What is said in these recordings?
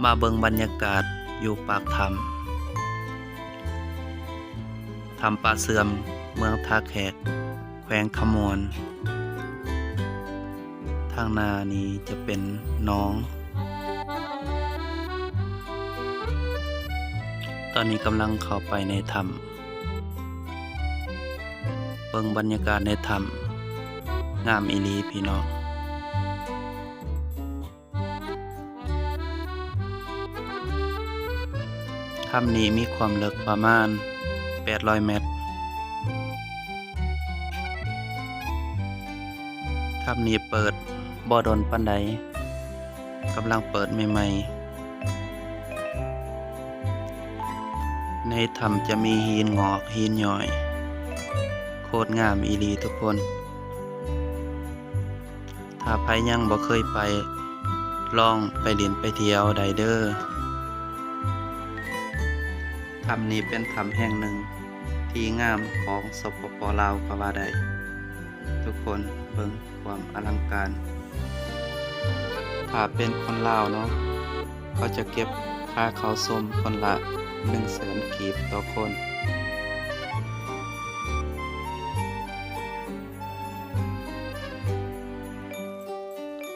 ມາເບິ່ງບັນຍາກາດຢູ່ປາກຖ້ຳ ຖ້ຳປ່າເຊື່ອມ ເມືອງທ່າແຂກ ແຂວງຄຳມ່ວນ. ທາງໜ້ານີ້ຈະເປັນໜອງ. ຕອນນີ້ກຳລັງເຂົ້າໄປໃນຖ້ຳ. ເບິ່ງບັນຍາກາດໃນຖ້ຳ ງາມອີ່ຫຼີພີ່ນ້ອງ. ຖ້ຳນີ້ມີຄວາມເລິກປະມານແປດຮ້ອຍແມັດ. ຖ້ຳນີ້ເປີດບໍ່ດົນປານໃດ, ກຳລັງເປີດໃໝ່ໆ. ໃນຖ້ຳຈະມີຫີນງອກຫີນຍ້ອຍ ໂຄດງາມອີ່ຫຼີທຸກຄົນ. ຖ້າໃຜຍັງບໍ່ເຄີຍໄປ, ລອງໄປຫຼິ້ນໄປທ່ຽວໄດ້ເດີ້. ຖ້ຳນີ້ເປັນຖ້ຳແຫ່ງໜຶ່ງທີ່ງາມຂອງ ສປປ ລາວ ກໍວ່າໄດ້. ທຸກຄົນເບິ່ງຄວາມອະລັງການ. ຖ້າເປັນຄົນລາວເນາະ, ເຂົາຈະເກັບຄ່າເຂົ້າຊົມຄົນລະໜຶ່ງແສນກີບຕໍ່ຄົນ.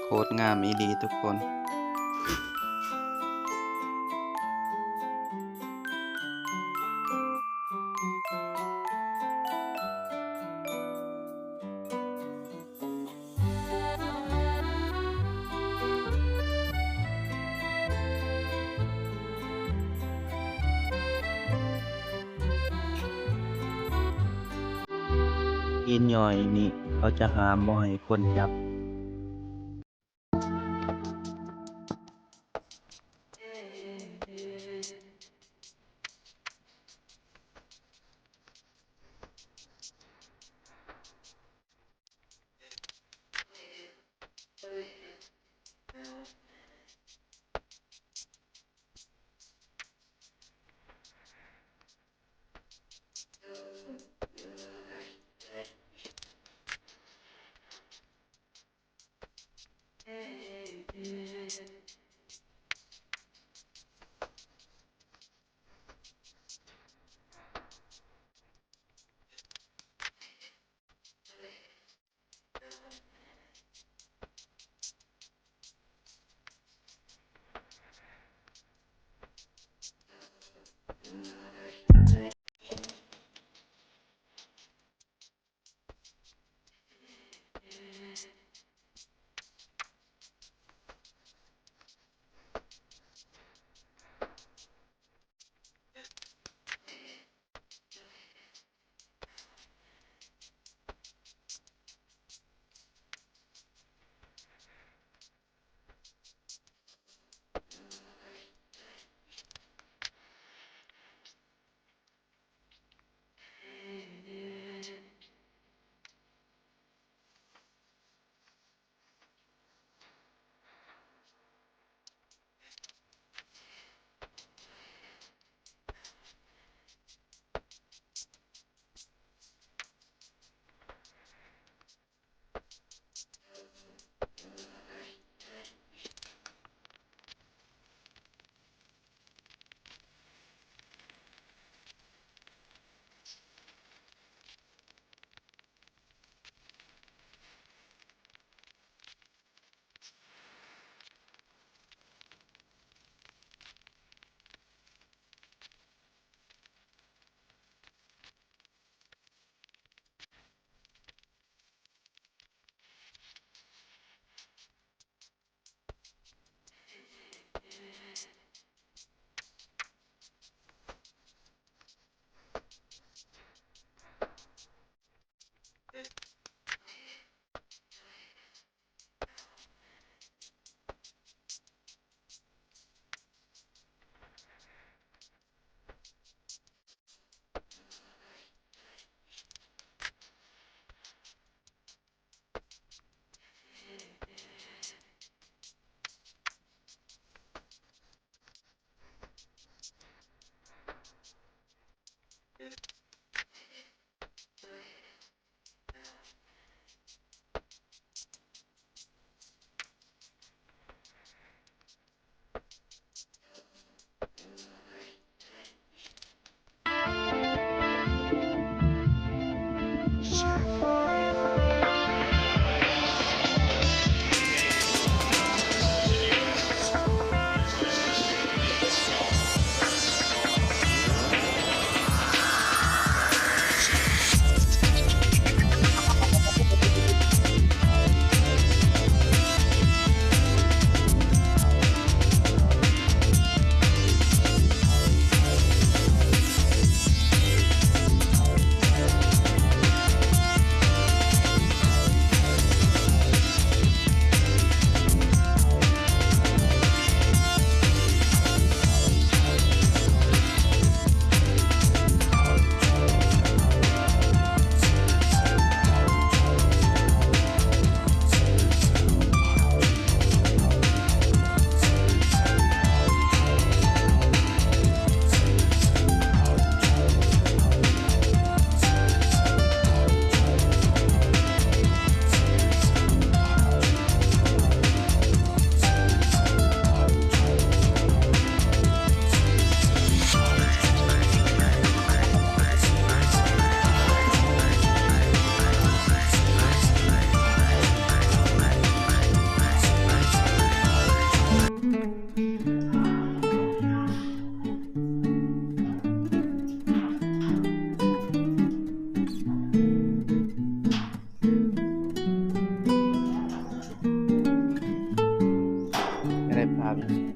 ໂຄດງາມອີ່ຫຼີທຸກຄົນ. ຫີນຍ້ອຍນີ້ເຂົາຈະຫ້າມບໍ່ໃຫ້ຄົນຈັບ.